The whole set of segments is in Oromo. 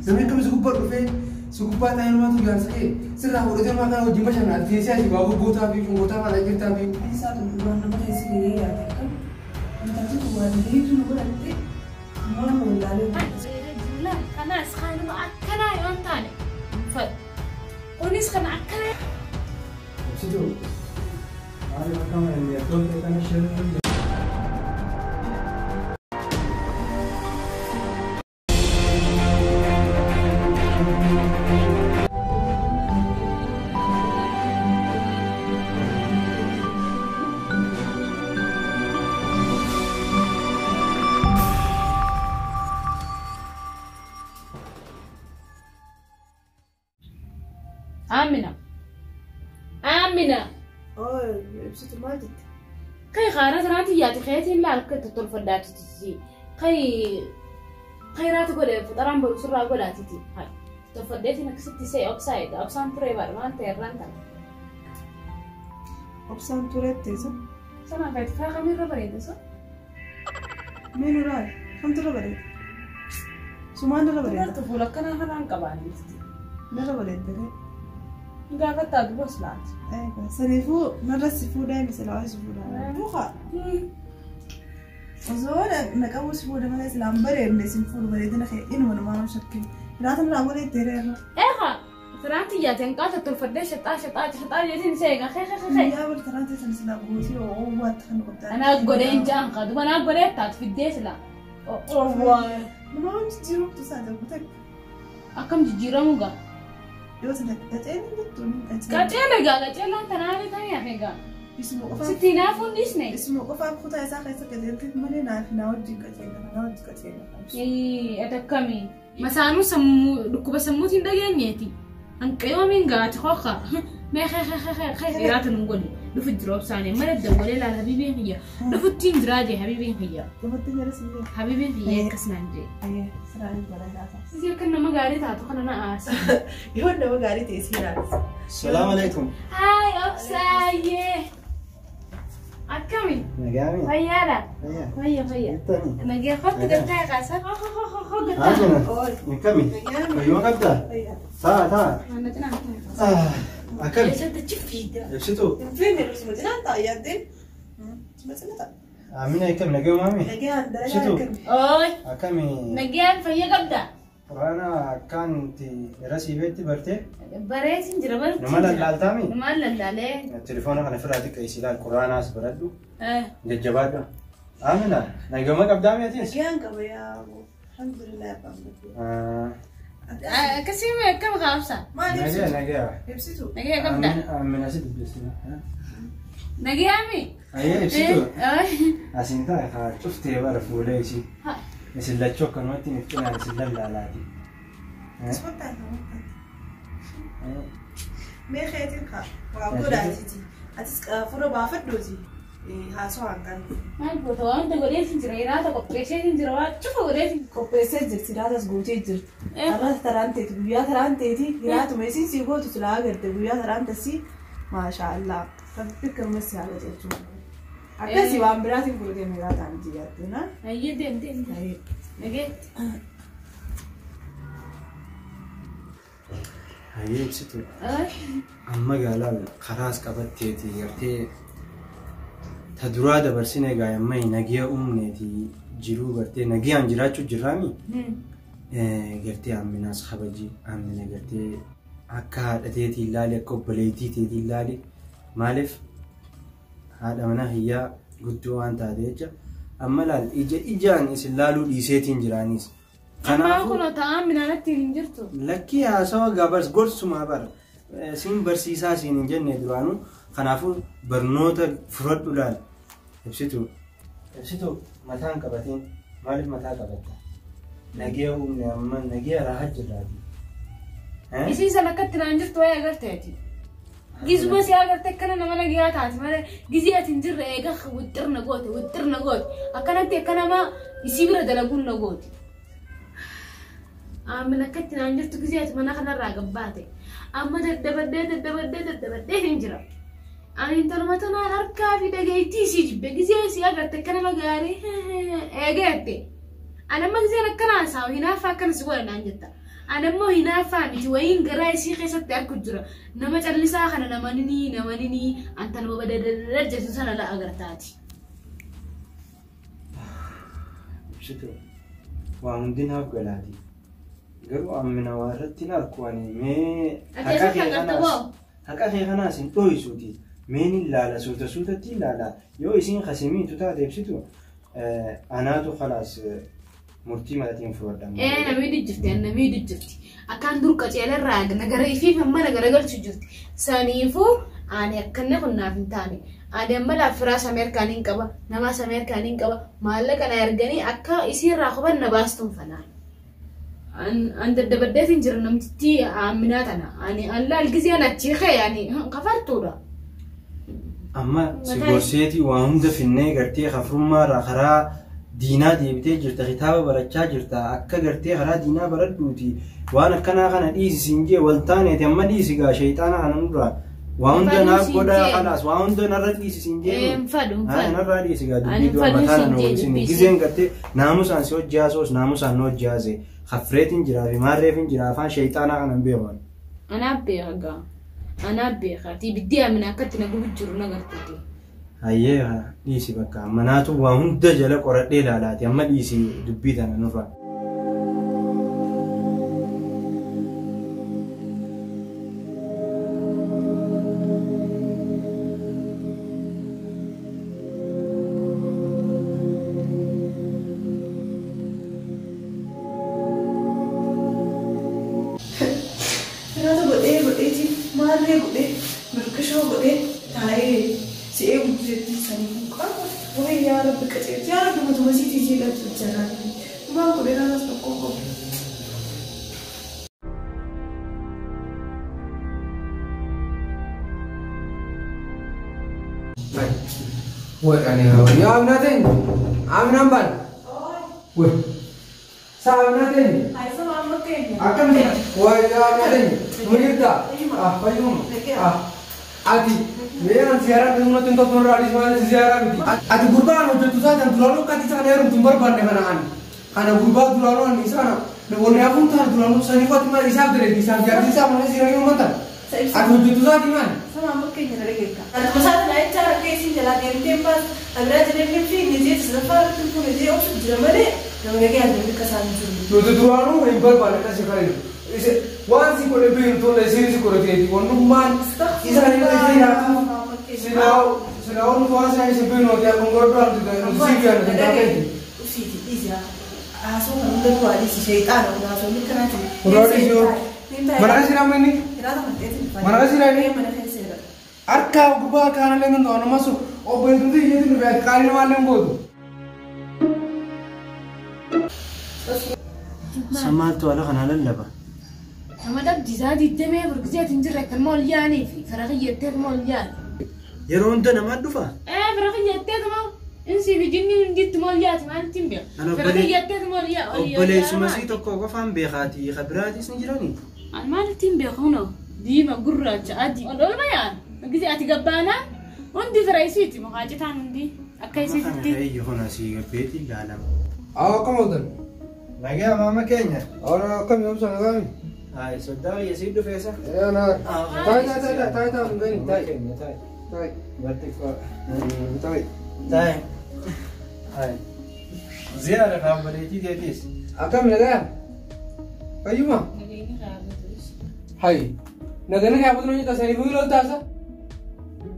Namni akkam si gubbaa dhufee si gubbaa taa'ee namaatu jaarsa kee sirraa fudhatee maa kana wajjin bashannanaa teessee asii waa goggootaa fi shunguurtaa faana jirtaa fi. Isaa tun duraan nama keessa gahee yaade akkam intalti tun waan beektu nu godhatte maal wallaalee. Kanaas kanuma akkanaa yoo hin taane fadhu. Kunis kana akkanaa. Ibsituu maaliif akka mallattoo ta'e kana shirri Amina. Amina. Oo ibsitu maal jette? Kai khara tanaati yaati keetiin laal akka itti tolfadhaatiti. Kai khayraatu godhe fuxaraan boru sirraa godhaatiti. Tolfadheetiin akkasitti see obsaa eega. Obsaan turee baadha waan ta'e irraan tana. Obsaan tureette isa. Sanaa fayyadu faa kamirra bareeda isa? Mee nu laal kamtu irra bareeda? Sumaan irra bareeda. Dubartu fuula akkanaa kanaan qabaannetti. Narra bareedda ree. Gaafattaa dubas laati. Eega saniifuu narra si fuudhaa miti silaa si fuudhaa. Muka osoo na qabuu si fuudha malee silaan bareedne sin fuudhu bareedina kee inuma namaa shakkin. Hiraata irraa bareedde reerra. Eegaa tanaatti yaati hanqaata tolfadhee shaxaa shaxaa shaxaa jeetiin see eega kee kee kee. Yaa bal taraan teessan silaa gootii oo waatti kan qabdaa. Anaa godhee hin jaan kaa duba anaa godhee taatu fiddee silaa. Nama waan jijjiiruutu isaa darbu takka. Akkam jijjiiramuu gaa? Yoo sana qaceelin jettu ni qaceelin. Qaceela gaa qaceelaan tanaa bitanii hafe gaa. Isuma qofaaf Sitti hinaafuun dhiisne. isuma qofaaf kutaa isaa keessa qajeelteef malee naaf naa wajjin qaceela naa wajjin qaceela. Ati akkamii? Masaanuu sammuu dhukkuba sammuutiin dhageenyeeti. Hanqayoomiin gaati hoka. Mee kee kee kee kee dhiiraata nun godhe. Dhufu jira obsaanii mana dawwalee laal habiibiin kiyya. Dhufuttiin jiraa jee habiibiin kiyya. Dhufutti jira si jee. Habiibiin kiyya akkas naan jee. Ayyee siraan hin bareedaa ta'a. Sisi akka nama gaarii taatu kana na aarsa. Yoo nama gaarii ta'e si ilaalisa. Salaam alaikum. Haay obsaayyee. Akkami? Nagaami. Fayyaadha. Fayyaa. Fayya fayya. Jettani. Nagee kottu gartaa kaasa. Gartaa. Amina. Akkami? Fayyuma qabdaa? Fayyaa. Taa taa. Mana cinaa ta'a. Akkami? Eessatti achi fiida? Ibsituu. Finfinnee dhufsuma cinaan ta'a yaaddeen. Suma cina ta'a. Amina akkami nagayuma maami? Nagaan dalagaa Ibsituu. akkami? Ooy. Akkami? Nageen fayya qabda. Quraana akkaan itti gara siibeetti bartee Bareetiin jira barti. nama lallaaltaami? Namaan lallaalee. Telefoona kana ofirraa xiqqeessi ilaal quraanaas baradhu jajjabaadhu. Amina nagayuma qabdaa mi'atis? Nagaan qaba yaa alhamdulillah abbaan gatii. Akkasii mee akkam kaabsa? Maal Nagaya ibsitu? nagaya. Ibsitu. Nagee qabda. Amina si dubbisina. Nagee ami? Ayyee ibsituu. Asiin ta'a haa cuftee bara fuulee isii. Isin lachuu akkanumatti nuuf cinaan isin lallaalaati. Suma ta'a suma ta'a. Mee keetiin kaa waa godhaatiti. Atis fura baafadhuuti. Haasawaan kan Maal goota waan hunda godheetiin jira hiraata qopheesseetiin jira waan cufa godheetiin. qopheessee jirti hiraatas gootee jirti. Har'a taraan teeti guyyaa taraan teeti hiraatuma isiin sii gootu silaa agarte guyyaa taraan tasii maashaa Allah rabbi akkasumas si haala jechuudha. Akkasii waan biraatiin fudhatee hiraataan jiyyaatti na. Ayyee deem deem. Nageetti. Hayyee ibsitu. Amma gaalaan karaas qabatteeti gartee ta duraa dabarsine egaa amma nagiya uumneeti jiruu gartee nagiyaan jiraachuu jirraami. Gartee amminaas kabaji ammina gartee akka haadha teetii ilaali akka obboleettii teetii ilaali maaliif haadha mana hiyyaa guddoo waan taate jecha amma laal ija ijaan isin laaluu dhiiseetiin jiraanis. Ammaa kunoo ta'aan minaanatti hin jirtu. Lakkii haasawa gabars gorsumaa bara siin barsiisaa siin hin jenne duraanuu kanaafuu barnoota fudhadhu laal ibsitu ibsitu mataan qabatiin maaliif mataa qabatta nagee uumne amma nagee raahaa jirraati. Isii sana akkatti naan jirtu waa'ee agarteeti. Gizuma si agarte akkana nama nagaa taate malee gizii ati hin jirre eega wixxirna goote wixxirna goote akkanatti akka nama isii bira dalaguun na goote. Amin akkatti naan jirtu gizii ati mana kanarraa gabbaate amma daddabadhee daddabadhee daddabadhee hin jira. Ani intaluma tanaan harkaa fi dhageettii isii jibbe gizee isii agarte akka nama gaarii eegeette. Anamma giseen akkana haasa'u hinaaffaa akkana si godha naan jetta. Anammoo hinaaffaa miti wayiin garaa isii keessatti argu jira. Nama callisaa kana nama ninii anta nama badadadadad jettu sana la agartaati. Ibsitu waa hundinaaf galaati. Garuu ammina waa irratti hin arku ani mee haqa kee kanaas hin dhohisuuti. Mee ni ilaala suuta suutatti ilaala. Yoo isiin kasimiitu taate ibsitu anaatu khalaas murtii maatiin fudhadha. Namni jirti namni jirti. Akkaan dur qaceelarraa nagara ifiif amma nagara galchu jirti. Saniifuu ani akkanna kun naaf hin taane. Ani amma laaffiraas Ameerikaan hin qaba, namaas Ameerikaan hin qaba. Maallaqa na erganii akka isiirraa quban na baastuun fanaa. An daddabaddeetiin jira namtitti aaminaa tana. Ani an laal gizeen achii ka'e ani kafartuudha. Amma si gorseetii waa hunda finnee gartee kafrummaarraa karaa diinaa deebitee jirta kitaaba barachaa jirta akka gartee karaa diinaa baradhuuti waan akkanaa kana dhiisi siin jee wal taaneeti amma dhiisi gaa shayxaana kana nurraa waa hunda naaf godhaa khalaas waa hunda narra dhiisi siin jee narraa dhiisi gaa dubbii du'a mataa na walisin gizeen gartee naamusaan si hojjaasoos naamusaan na hojjaase kafreetiin jiraa fi maarreefin jiraa afaan shayxaanaa kana hin beekan. Anaa beeka gaa. Anaa beekaati ibiddi amina akkatti na gubu jiru na gartuuti. Hayyee dhiisi bakka manaatu waa hunda jala qoradhee ilaalaati amma dhiisi dubbii tana nurraa. Nyaata godhee godheeti maallee godhee mirqishoo godhee taa'ee si'ee guddisetti sanii qaba. Wayi yaa Rabbi qaceelchi yaa Rabbi matuma siitii jeeqatu jira. Maal godhee naanas tokko qabu. Woi, ani yaa Aminaa ta'e Aminaan baal. Woi, saa Aminaa ta'e. Akkam woi yaa Aminaa ta'e mujirta. Ah, fayyuma. Ah, ati mee an ziyaaraa keessumatti hin toltu irraa adiis maal ziyaaraa miti. Ati gurbaan hojjettu taatan duraanuu akka ati isaan heerumtu hin barbaanne kana ani. Kana gurbaa duraanuu ani isaan wanni hafuun taane duraanuu saniif ati maal isaaf dalagdi isaaf jaartii isaa mana siiranii uummatan. Ati hojjettu taati maal? Sama keenya dhaggeessa. Masaata na jecha akka isin jalaa deemtee baas abiraa jedhee fi ni jeetu sadaffaa irratti kun jee obsu jira malee nama dhagee adda akka isaan jiru. Nuti duraanuu hin barbaanne akkasii kana waan si godhe beeknu tola isiin si godhateeti wannummaan isaan irra jiraatu silaa nuti waan isaan isin beeknu ati akkuma godhu nuti si beeknu hin taateeti. Usiiti dhiisi haasoo kan hunda du'aa dhiisi shayxaana kun haasoo inni kanaati. Kuraa dhiisi yoo mana keessa jira inni mana keessa jira inni Mana keessa jira. Harka gubbaa kaanallee nan ta'u nama sun obboleettumti isheetiin dhufe ati qaalii namaallee hin gootu. Samaaltu ala kana lallaba. Nama dhabdisaa diddamee burgiseet hin jirre kan maal yaanii fi fira kiyyattee maal yaani. Yeroo hunda namaan dhufa? Fira kiyyattee maal insi fi jinni hunditti maal yaati maalitti hin beeku. Fira kiyyattee maal yaa. Obboleessuma sii tokko qofaan beekaati kabiraatis ni jirani. Ani maalitti hin beeku kunoo diima gurraacha adii olma yaani. Gisee ati gabbaanaa hundi fira isiiti mukaa citaan hundi akka isiititti. Kana kun asii gabbeetti ilaalama. Haa akkam ooltan? Nagaa maama keenya. Haa akkam yoomsa nagaa? Hai, soddaa yesii dhufeessa. Na. Taa'e taa'e taa'e taa'e taa'e hin taa'e. Taa'e. Taa'e. Barti koo. Taa'e. Taa'e. Hai. Ziyaara kan bareetii teetis. Akkam nagaa? Fayyuma? Hai. Nagani kaabatu namni tasanii fuula ol taasa.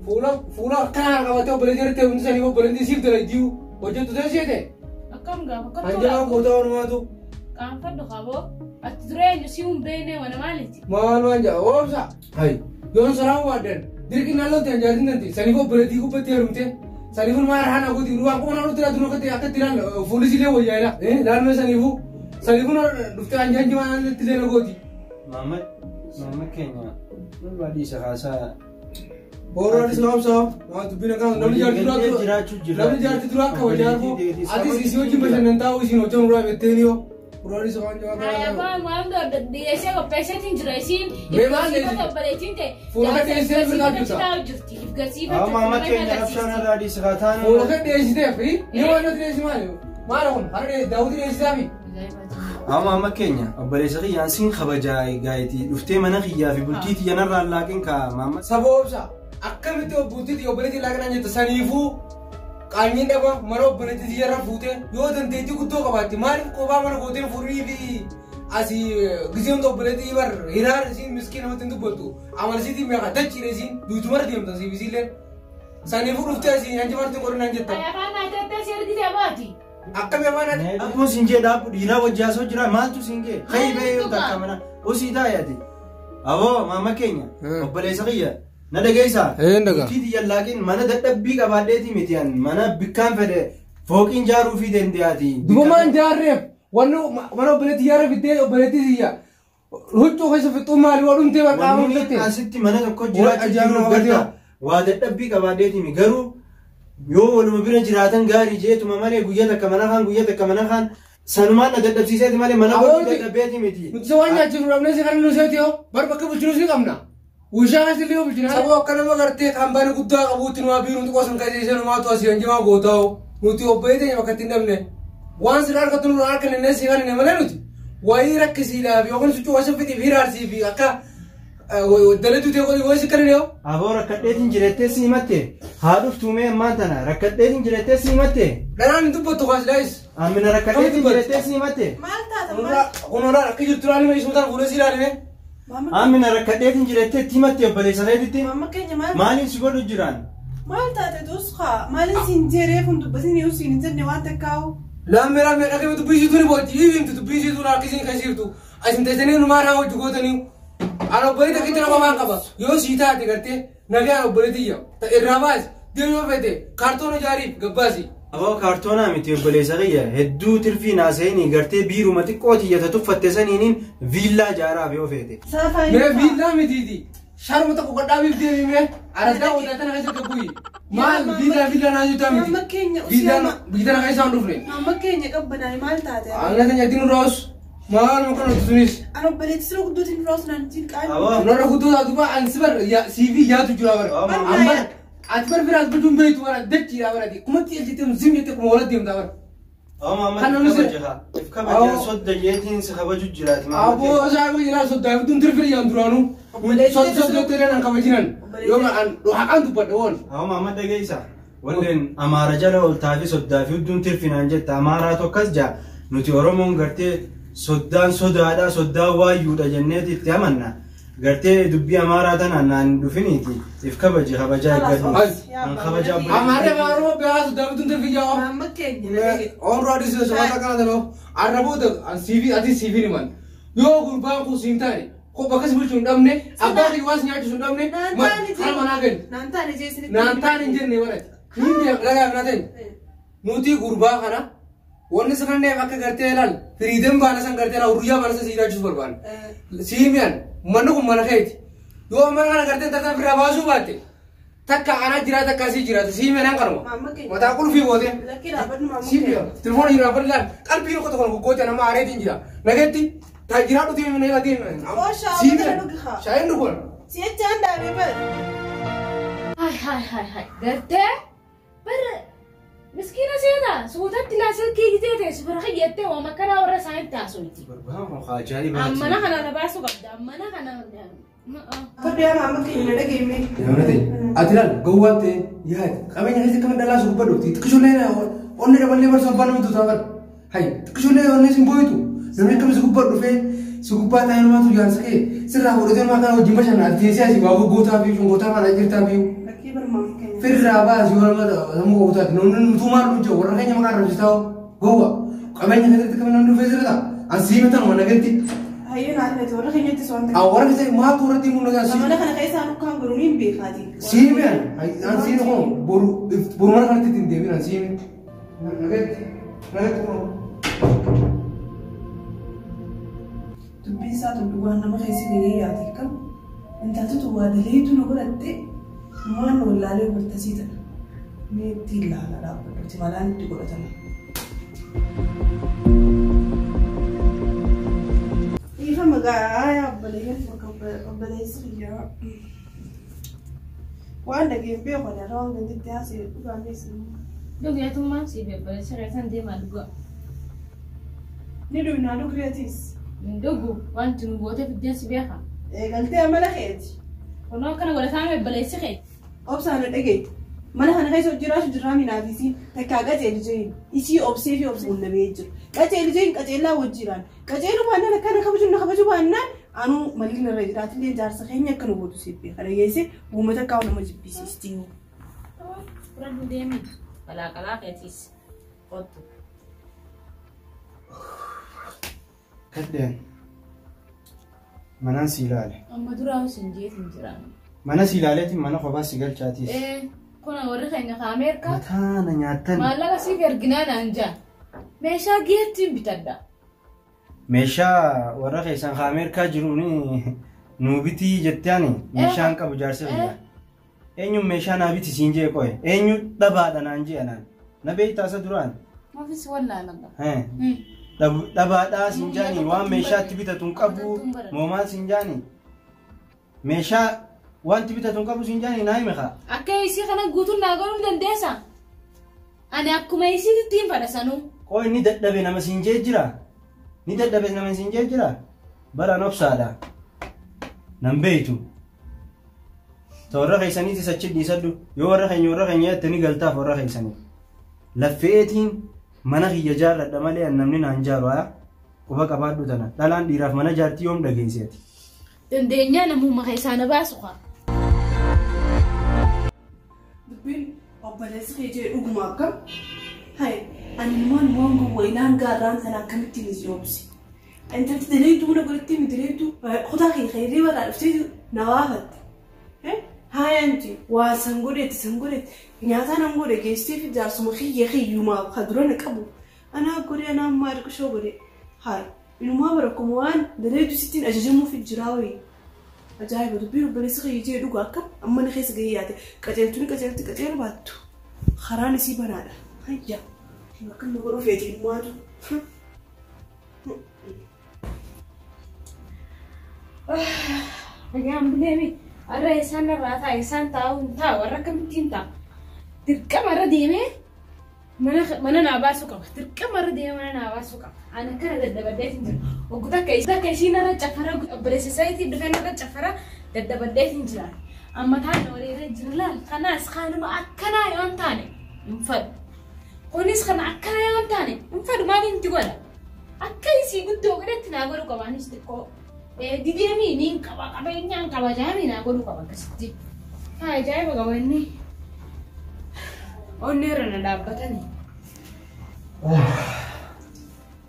Fuula fuula akkanaan qabatee obboleettii irratti hundi sanii obboleettii siif dalagdiyu hojjettu ta'e ta'e. Akkam gaafa Hanjaa goota onumaatu. Qaanfadhu qaboo ati dura eenyu si hin beekne wana maaliiti? Maal waan jaa oomsa. Hai. Yoon soraan waaddan dirqi naannoo ta'e jaartiin tanti saniif obboleettii gubbatti heerumte saniif maal raana gooti waan qoma naannoo tiraa duruu akka akka tiraan fuulli illee wayyaa'edha. Naannoo saniifuu saniifuu dhuftee hanjaan jimaa naannoo itti illee gooti. Maama maama keenya nurraa dhiisa haasaa. Booraan islaam saam waan dubbina kan namni jaartii duraa jiraachuu jira. Namni jaartii duraa akka wajjin atis isii wajjin bashannantaa isiin hojii muraa beektee yoo Booraan islaam jawaab. Abbaa waan dhiyeessee qopheesseetiin jira isiin. Mee maal leeti? Obboleettiin ta'e. Fuula kan dhiyeessee birraa jirta. Jirti. Haa maama keenya rabshaan irraa dhiisa haa taanu. Fuula kan dhiyeessitee fi ni waan nuti dhiyeessi maali? Maal kun kana daawwitii dheessisaa fi. Amma amma keenya obboleessa kiyyaan siin kabajaa gaayitii dhuftee mana kiyyaa fi bultii tiyya narraa laaqin ka maamma. Saba obsa akkamitti obbuutitti obboleetti laaqinaan jettu saniifuu qaanyiin dhaba mana obboleetti tiyyarra fuutee yoo dandeettii guddoo qabaatte maaliif kophaa mana gooteen furii fi asii gisee hunda obboleetti bar hiraar isiin miskiin namatti hin dubbattu amalsiitiin meeqa dachiidha isiin duutumara deemta siif isiillee saniifuu dhuftee asii hanjifartiin qorinaan jetta. Afaan ajaa'ibaa si argite baati. Akkami afaan ati? Akkuma siin jee dhaabbu dhiiraa wajji haasoo jira maaltu siin gee? Kayi ba'ee yoo takka mana osii taa'e. Aboo maama keenya obboleessa kiyya na dhageessaa. Een dhagaa. Bultii tiyya laaqin mana dadhabbii qabaadheeti miti an mana bikkaan fedhe fooqiin jaaruu fi dandeeyaati. Dubumaan jaarreef wanni mana obboleetti jaarree fiddee obboleetti siyya huccuu keessa fixuu maali waa dhumtee bakka Wanni amante. asitti mana tokko jiraachuu Ajaa'iba jiruuf nama garta waa dadhabbii qabaadheeti mi garuu yoo waluma bira jiraatan gaarii jeetuma malee guyyaa takka mana kaan guyyaa takka mana kaan sanumaan na dadhabsiiseeti malee mana Abooti. godhu dadhabbeeti miti. Nuti waan nyaachifnu dhabnee si kan nu seeti hoo bar bakka bulchinu si qabna. Wishaa asi illee bulchina. Saboo akka nama gartee kaampaanii guddaa qabuutti nu biiruun xiqqoo sun qajeelchee numaatu asii hanjimaa gootaa nuti obboleetti teenya bakka ittiin dhabne. Waan sirraa harkatti nurraa harka nennee si kan hin malee nuti wayii rakkisiidhaaf yookiin succuu wasa fixiif hiraarsii fi akka dalatuu ta'e godhi wayii si kan hin Aboo rakkadheetiin jirettee si himatte haa dhuftuu mee ammaan tana rakkadheetiin jirettee si himatte Dhanaan hin dubbattu kaasilaayis. amina rakkadheetiin jirettee si himatte Maal taata maal? Kunuunaan akka jirtu ilaalime isuutaan fuula si ilaalime. Maama amina rakkadheetiin jirettee itti himatte obboleessa keetitti maama keenya maal? maaliin si godhu jiraan? Maal taate tusqa? Maalin siin jeeree kun dubbatin yoo siin hin jenne waan takkaa'u? Lammee lammee dhagee dubbii isiituu ni booti. Hiimtu dubbii isiituu akkasiin kan siirtu. Asin teessanii numaa irraa hojii gootanii. Ana obboleetti akkitti nama waan qaba. Yoo sii taate gartee nagaan obboleetti iyya. Irraa baasi. Deemee yoo fete kaartoon ijaariif gabbaasi. Aboo kaartoonaa miti obboleessa kiyya hedduu tirfii naaseenii gartee biiruma xiqqoo tiyyata tuffatte saniiniin viillaa jaaraaf yoo feete. Saafaa Mee viillaa mitiiti. Sharma tokko godhaabiif deemee araddaa wadaatana keessa gabbuyi. Maal viillaa viillaa naa jirtaa miti. Maama keenya Viillaa viillaa keessa hin dhufne. Maama keenya qabbanaay maal taate? Aannan teenya ittiin nurraas maal maqaan nuti sunis. Ana obboleetti sirra guddootiin nurraas naan jiin qaali. Aboo Nurra guddoo taatu baa ansi bar CV yaatu jira bara. Amma ati bar biraas bulchuun beektu bara dachiidha bara kumatti ejjitee zim jettee kuma walitti deemtaa bara. Aboo maama Kan if namni kabaja if kabaja sodda jeetiin si kabaju jiraati maama Aboo keenya. isaa kun ilaa soddaa fituun tirfiri yaan duraanuu. Soddoo teelee nan kabajinan. Yoo an haqaan dubbadhe woon. Aboo maama dhageessa. Walleen amaara jala ol taafii soddaa fi hudduun tirfinaan jetta amaaraa tokkas jaa nuti Oromoon gartee soddaan sodaadha soddaan waayyuudha jenneeti itti amanna. Gartee dubbii amaaraa tanaan naan dhufiniiti if kabaji kabajaa eeggadhu. An kabajaa Amaarri afaan Oromoo beekaa soddaa fituun tirfii yaa. Maama keenya na dhage. Oon raadis sabata kana taloo arraboota CV ati CV ni man. Yoo gurbaan kun siin taane kopha akkas bulchuu hin dhabne abbaa kiyya waan si nyaachisu hin dhabne Naan taane harma naa kenni. Naan taane jee isinitti. Naan taane hin jenne barate. Hin dhagaa naa ta'e. Nuti gurbaa kana wanni isa kanneen akka gartee ilaal firiidem baana san gartee ilaal hurriyaa baana san si jiraachisuu barbaanna. Siimiyaan manni kun mana keeti. Yoo mana kana gartee takka firraa baasuu baatte takka anaa jira takka asii jiraata siimiyaan an kanuma. Maama keenya. Mataa qulfii bootee. Lakkii dhaabbadhu maama Siimiyaan keenya. telefoona jira bal'aan qalbii tokko tokko goggoote nama areetiin jira. Nageetti taajiraa dhutii mana eegaa deema. Oo, shaayii Siimiyaan dhugi haa. shaayiin dhugoon. Si'echaan dhaabee bara. Hai hai hai hai gartee bara miskiina seeta suutatti laa silkii gisee teessu bira kiyyattee waan akkanaa warra isaanitti haasofti. Gurbaan kun ajaa'ibaati. Ammana kana na baasuu qabda ammana kana. Todde yaa maama keenya na dhageenye. Yaamnate ati laal gowwaan ta'e yaad qabeenya keessa kama dhalaa suuba dhufti xiqqishollee onni daballee barsa abbaa nama tuutaa bara hay xiqqishollee onni sin booyitu namni akkami si gubbaa dhufee si gubbaa taa'ee namaatu jaarsa kee sirraa fudhatee namaa kana wajjin bashannaa teessee asii waa goggootaa fi shungootaa kana jirtaa fi Lakkii bara maama keenya. firraa baasii yoo nama sammuu gowwataati namni nutuu maal nu jiru warra keenya maqaa arrabsitaa gowwa qabeenya keessatti kama namni dhufee sirra ta'a an sii mitan waan agarti Hayyee naan ta'e warra keenyattis waan ta'e. warra keessa maatu irratti mul'ata sii Mana kana keessaa nukkaan godhu ni hin beekaati. Siime an siime kun boru boru mana kanatti ittiin deebiin an siime. Nagatti nagatti kun. Dubbiin isaa tun dhugaan nama keessa gahee yaate kam intalti tun waa daleetu nu godhatte waan wallaalee bartasii tana. Mee ittiin ilaala dhaabbadhuti malaan itti godhatama. Ifa magaa yaa obboleeyyan bakka obboleessi kiyyaa. Waan dhageen beeku ani irraa waan ganditti haasa'e dhugaan beeksisu. Dhugeetummaan siif obboleessa keessan deemaa dhugaa. Ni dhugnaa dhugreetis. Hin dhugu wanti nu gootee fiddeen si beeka. Eegaltee amala keeti. Kunoo akkana godhataa obboleessi kee. Obsaan dhagee. Mana kana keessa jiraatu jiraa minaafisi takkaa qajeeli jeen isii obsee fi obsee qunnamee jira. Qajeeli jeen qajeelaa wajjiraan. Qajeelu baannaan akkana kabaju na kabaju baannaan anuu malli narra jiraatillee jaarsa keenya akkana gootu siif beeka. Dhageesse uummata akka nama jibbisiisti. Fudhadhu deemi. Balaaqalaa keetiis. Qottu. Kadheen manaan si ilaale. Amma duraa hin jeetin jiraan. Mana si ilaaleetiin mana kophaa si galchaatiis. Kun warri keenya ka Ameerikaa. Mataa na nyaattan. Maallaqa siif erginaa naan jaa. Meeshaa geettiin bitadha. Meeshaa warra keessan ka Ameerikaa jiruun nuu bitii jettee ani meeshaan qabu jaarsa biyya. Eenyuun meeshaa naa biti siin jee qoye. Eenyu dhabaadha naan jee anaan. Na beektaa isa duraan. Maafis wallaalan qaba. Dhabaadhaa siin jaani waan meeshaatti bitatu hin qabu moomaan siin jaani. Meeshaa wanti bitatu hin qabu siin jaani naa hime kaa. Akka isii kana guutuun naa godhuu dandeessaa? Ani akkuma isiitti hin fadhasanuu. Qoy ni dadhabe nama siin jee jira. Ni dadhabe nama siin jee jira. Baraan obsaadha. Nan beeytu. Ta warra keessaniitis achi dhiisadhu. Yoo warra keenya jette ni galtaaf warra keessanii. Laffeetiin mana kiyya jaarradha malee namni naan jaaru haa. Quba qabaadhu tana. Dhalaan dhiiraaf mana jaartii yoom dhageesseeti. Dandeenyaa namummaa keessaa na baasu kaa. Dubbiin obboleessi kee jee dhuguma akkam? Hai, ani immoo waan gowwaa gaarraan sana akkamittiin si obsi? Intalti daleetu mana godhattee mi daleetu kutaa kee xeerree barraa dhuftee na baafatte. Haaya nuti waa san godhetti san godhetti nyaata nan godhe geessee fi jaarsuma kiyya kiyyumaa ka dura na qabu. Anaa godhe anaa ammaa hirqishoo godhe. Haaya inumaa barakkuma waan daleetu sittiin ajajamuuf jiraa wayii. Ajaa'iba dubbiin obboleessi kiyya jee dhugaa akkam amma na keessa gahee yaate qajeeltuun qajeelti qajeelu baattu karaan isii banaadha. Hayya bakka inni godhuu feetiin maatu. Nagaan buleemi har'a isaan irraa taa'e isaan taa'u hin taa'u har'a akkamittiin ta'a. Dirqama irra deemee mana naa baasuu qaba. Dirqama irra deemee mana naa baasuu qaba. Ani akkana daddabaddeet hin jiru. Waggoota akka ishiin irra cafara obboleessa isaaniitiin dhufeen irra cafara daddabaddeet hin jira. Amma taane waliirra jiru laal kanaas kanuma akkanaa yoo hin taane hin fadhu. Kunis kana akkanaa yoo hin taane hin fadhu maaliin itti godha? Akka isii guddoo godhetti naa godhu qaba anis xiqqoo. Dideemii niin qaba qabeenyaan qaba jaamii naa godhu qaba akkasitti. Haa ajaa'iba qaba inni. Onni irra na dhaabbatanii.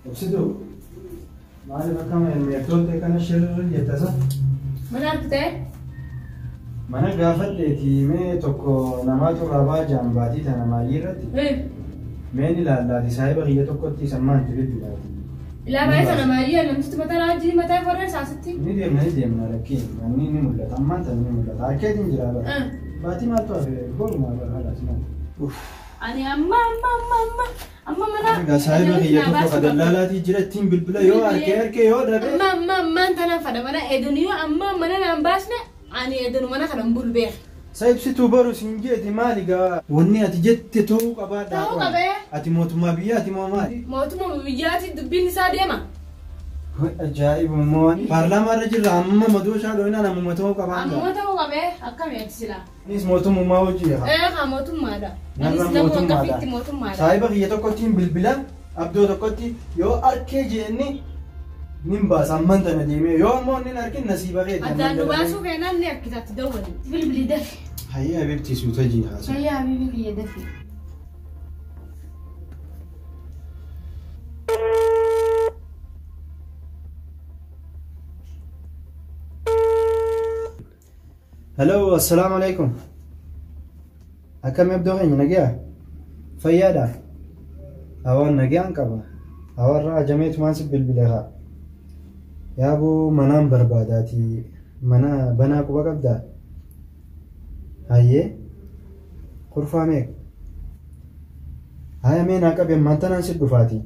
Obsituu maaliif akkama meertoota kana shirra jettasa? Mana argitee? Mana gaafadheeti mee tokko namaatu irraa ba'aa jaan baatii tana maayyii irratti. Mee ni ilaallaati saahiba kiyya tokkotti sammaan bilbilaati. Ilaa sana maayyii namtichi mataa raajii mataa forree saasitti. Ni deemna lakkee manni ni mul'ata ammaan tana ni mul'ata harkeetiin jira bara. Baatii maaltu hafe borumaa bara haalaas maal. Ani amma mana. Egaa saahiba kiyya tokko ka dallaalaatii jira ittiin bilbila yoo harkee yoo dhabe. Amma ammaan tana fadha mana edunu yoo amma mana naan baasne ani edunu mana kana hin bulu beeka. Saayibsituu baru siin jeeti maali gaa wanni ati jette ta'uu qabaadha. Ta'uu qabee. Ati mootummaa biyyaati moo maali? Mootummaa biyyaati dubbiin isaa deema. Ajaa'ibummaa paarlaamaa irra jirra amma madooshaa dhooyinaan ammuma ta'uu qabaan. Ammuma ta'uu qabee akkam eegsila. Innis mootummaa hojii haa. Haa mootummaadha. Anis nama hangafiitti mootummaadha. Saahiba kiyya tokkottiin bilbila abdoo tokkotti yoo arkee jeenni nin baasa amman tana deemee yoo ammoo inni arkin nasiiba keeti. Addaan nu baasuu keenan ni akkitatti dawwali. Bilbilii dafi. Hayya habibti suuta jii haasa. Hayya habibi kiyya dafi. Hello, assalamu alaikum. Akkam abdoo keenya nagaa? Fayyaadha? Awaan nagaan qaba. Awarra ajameetumaan si bilbile haa. Yaaboo manaan barbaadaati. Mana banaa quba qabdaa? Hayyee? Kurfaa meeqa? Haya mee naa qabi ammaan tanaan si dhufaati.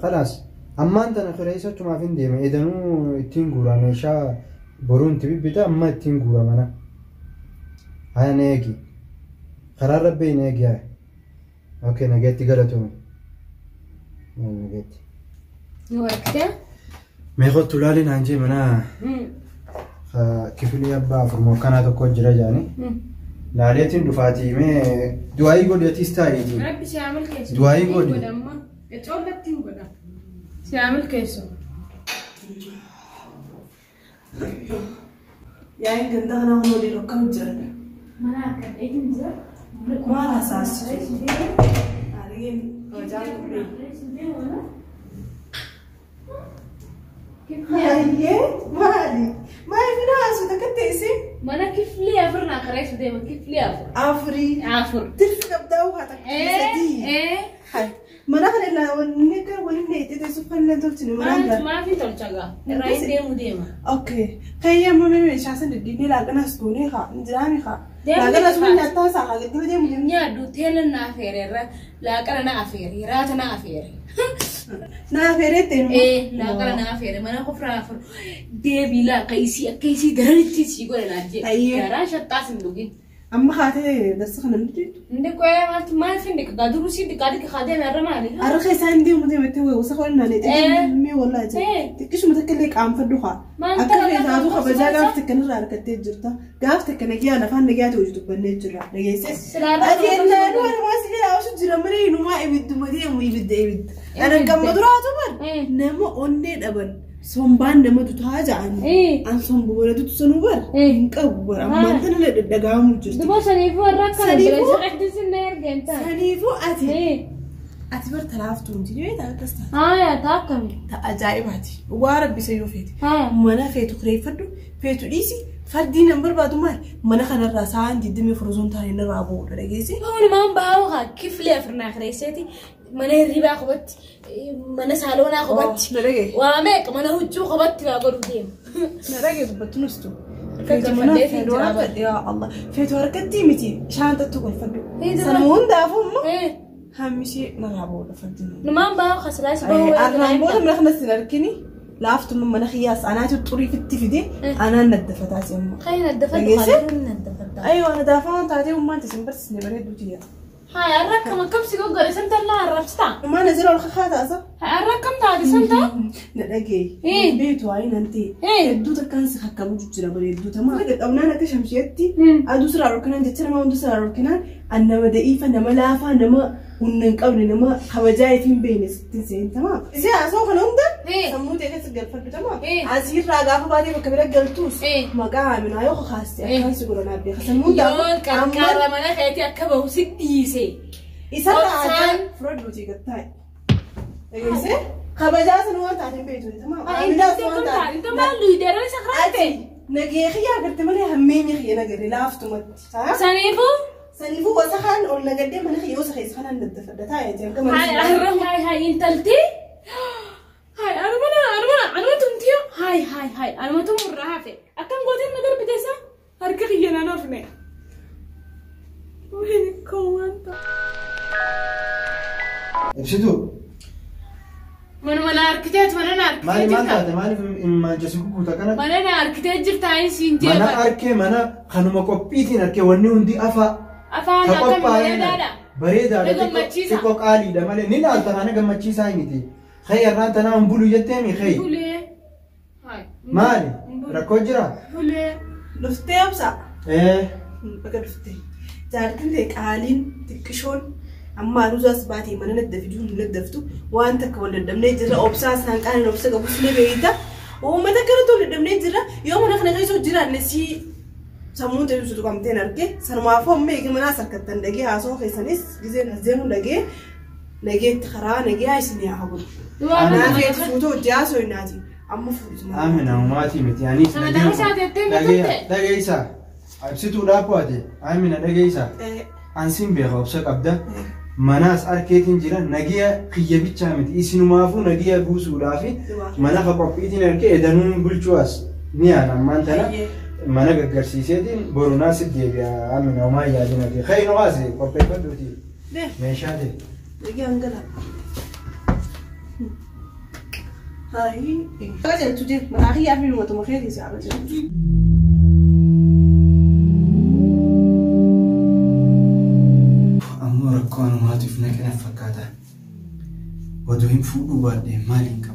Khalaas ammaan tana fireessachumaaf hin deeme edanuu ittiin guura meeshaa boruun itti bibbita amma ittiin guura mana. Haya na eegi. Karaa rabbii na eegi haya. Okay, nageetti galatoome. Nageetti. Warqitee? Mee kottu laali naan jee mana kifilii abbaa afurmoo akkanaa tokko jira jaani. Laaleetiin dhufaatii mee du'aayii godhi atis taa'iitii. Rabbi si haa milkeessu. Du'aayii godhi. Godhamma. Coollatti hin godha. Si haa milkeessu. Yaa'iin ganda kanaa kun waliin akkam jiran? Mana akka dheehin jira. Maal haasa'aa Argin hojaa qophiin. Hayyee maali? Maali fina haasuu takka teessee? Mana kiflii afur naa kareessu deema kiflii afur. Afurii. Afur. Tirfi qabdaa waa takka sadii. Hai. Mana kana illaa wanni akka waliin dheeyitee teessuuf kan illee tolchine mana Maal gara. maaf hin tolcha gaa? Irraa hin deemu deema. Okay. Kayyee amma mee meeshaa san diddiinee laaqanas goonee haa injiraami haa. Deemni Laaqanas haa. waan nyaataa isaa haa gaggaba deemu deemu. Nyaaddu teela na afeere irra laaqana na afeere raata na afeere. Na afeeree ta'e. Laaqana na afeere mana kofraa afur deebii laaqa isii akka isii daranitti isii godhe naan jedhe. Ayyee. Garaan shaxxaas hin dhugin. Amma haatee darsa kana nuti. Inni qo'ee maaltu maal fin dhiqa duruu si dhiqaa dhiqa haa deeme irra maali? Harka isaan deemu deematti wayii qola naan mee wallaahi jedhe. Xiqqishuma takka illee qaanfadhu haa. Maal Akka ta'e feetaatu lafa kabajaa qabsiisa? gaaf takka nirraa harkattee jirta. Gaaf takka nagiyaa lafaan nagiyaa ta'e hojii dubbannee jirra. Dhageesses. Silaa Ati ennaanuu walumaa si jedhaa osoo jira malee inumaa ibidduma deemu ibidda ibidda. Ana gamma duraatu bar nama onnee dhaban sombaan nama dutaa ja'anii. An somba wala dutu sanuu bar hin qabu bar ammaan tana la dhadhaga'amu jirti. Duba saniifuu warra akkana Saniifuu? jira sirriitti na ergeen ta'a. Saniifuu ati ati bar talaaftuu miti ni beektaa akkas ta'a. Haaya ta'a akkami? Ta ajaa'ibaati. Waa rabbi isa yoo feete. Haaya. Mana feetu kireeffadhu feetu dhiisi fardii nan barbaadu maali mana kanarraa sa'aan 24 osoo hin taane narraa bu'uudha dhageessi. Walumaan bahaa haa kiflee afurnaa kireesseeti mana hirribaa qubatti mana saaloonaa qubatti Na dhagee. waa meeqa mana huccuu qubatti naa godhu deema. Na dhagee dubbattu nustu. Harka Feetu mana galfadhee feetu jira harka yaa Allah feetu harkatti miti shaantatti golfadhu. Ee, Sanuma hundaafuu immoo Eh, hammishee narraa bu'uudha fardiin. Numaan bahaa haa silaas bahuu Arnaan booda mana kanas hin arkini laaftuma mana kiyyaas anaatu xurii fitti fide anaan naddafataas immoo. Kan addafadhu Dhageesse? kan addafadhu. Ayyoo ana daafaa waan taatee ummaan isin barsiisne bareedduuti yaa. Haa har'a akkam akkam si goggore san tallaa arrabsitaa? Ummaan asirra ol kakaataasa. Haa har'a akkam taate san ta'a? Na dhagee. Beetu waa'ee nan ta'e. Hedduu takkaan si hakkamu jira bareedduu tamaa. Qabnaan akka shamsheetti aduu siraa dhorkinaan jecha nama hundi siraa dhorkinaan an nama da'iifa nama laafaa nama humna hin qabne nama kabajaa ifii hin beekne sittiin seentamaa. Isee haasoo kana hunda sammuu ta'e keessa galfadhu tamaa. Asirraa gaafa baatee bakka bira galtuus maqaa Aminaa yoo kakaaste akkaan si godhan beeka. Sammuu Yoon qarqara mana keetii akka bahu si dhiise. Isarraa Obsaan. adda fudhadhuutii gattaa'e. Dhageessee kabajaa sana waan taate hin beektu. Aminaas waan taate. Inta maal luyideera isa kiraate? Ati nagee kiyyaa agarte malee hammeenya kiyya nagare laaftumatti. Saniifuu? Saniifuu wasa kaan ol nagaddee mana kiyya wasa keessa kanaan daddafadha taa'ee jira. Gama Hai har'a hai hai intalti. Hai anuma anuma anuma tumtiyo. Hai hai hai anuma tumurraa hafe. Akkam gooteen na darbite isa? Harka kiyya naan hafne. Wayni koo wanta. Ibsituu Manuma na harkiteet mana na maali harkitee maal jirta. taate maaliif immaanchasi guguuta kana? Mana na harkitee jirta siin Mana jeeban. arkee mana kanuma qophiitiin arkee wanni hundi afaa. Afaan Ta akkam qophaa'ee bareedaadha. bareedaadha Na gammachiisa. xiqqoo qaaliidha malee ni laalta kana gammachiisaa miti. Khay irraan tanaa hin bulu jetteemi khay. Bulee. Hai. Maali? Rakkoo jira? Bulee. Dhuftee obsa. Bakka dhuftee. Jaartiin ta'e qaaliin xiqqishoon amma aduusaas baatee mana naddafiduu hin naddaftu waan takka wal dadhabnee jirra obsaa isaan qaaliin obsa qabus ni beeyta. Uummata akkanatti wal dadhabnee jirra yoo mana kana keessa jiraanne si sammuun ta'e ibsitu qabamteen arge sanumaafuu amma eegi manaas harkattan dhagee haasoo keessanis gizeen as deemu dhagee nageetti karaa nagee isin yaa hagudu. Anaa feetu fuutoo hojii haasoo hinnaati amma fuudhu. Amina umaatii miti anis Sana dhageessaa jettee na turte. dhageessaa. Ibsituudhaaf waate Amina dhageessaa. Ansin beeka obsa qabda. Manaas arkeetiin jira nagiya kiyya bichaa miti isinumaafuu nagiya buusuudhaafi mana ka qophiitiin argee edanuun bulchuu as ni aan ammaan tana mana gaggarsiiseetiin boru naas deebi'a Amina umaa yaadin ati kaynu as qopheeffadhuuti meeshaa ta'e. Nagee hangala. Hai. Qajeelchu jee mataa kiyyaa fi matuma keetii si haa qajeelchu. Ammoo rakkoo anumaatiif naqe Odoo hin fuudhuu baadhee maaliin qaba?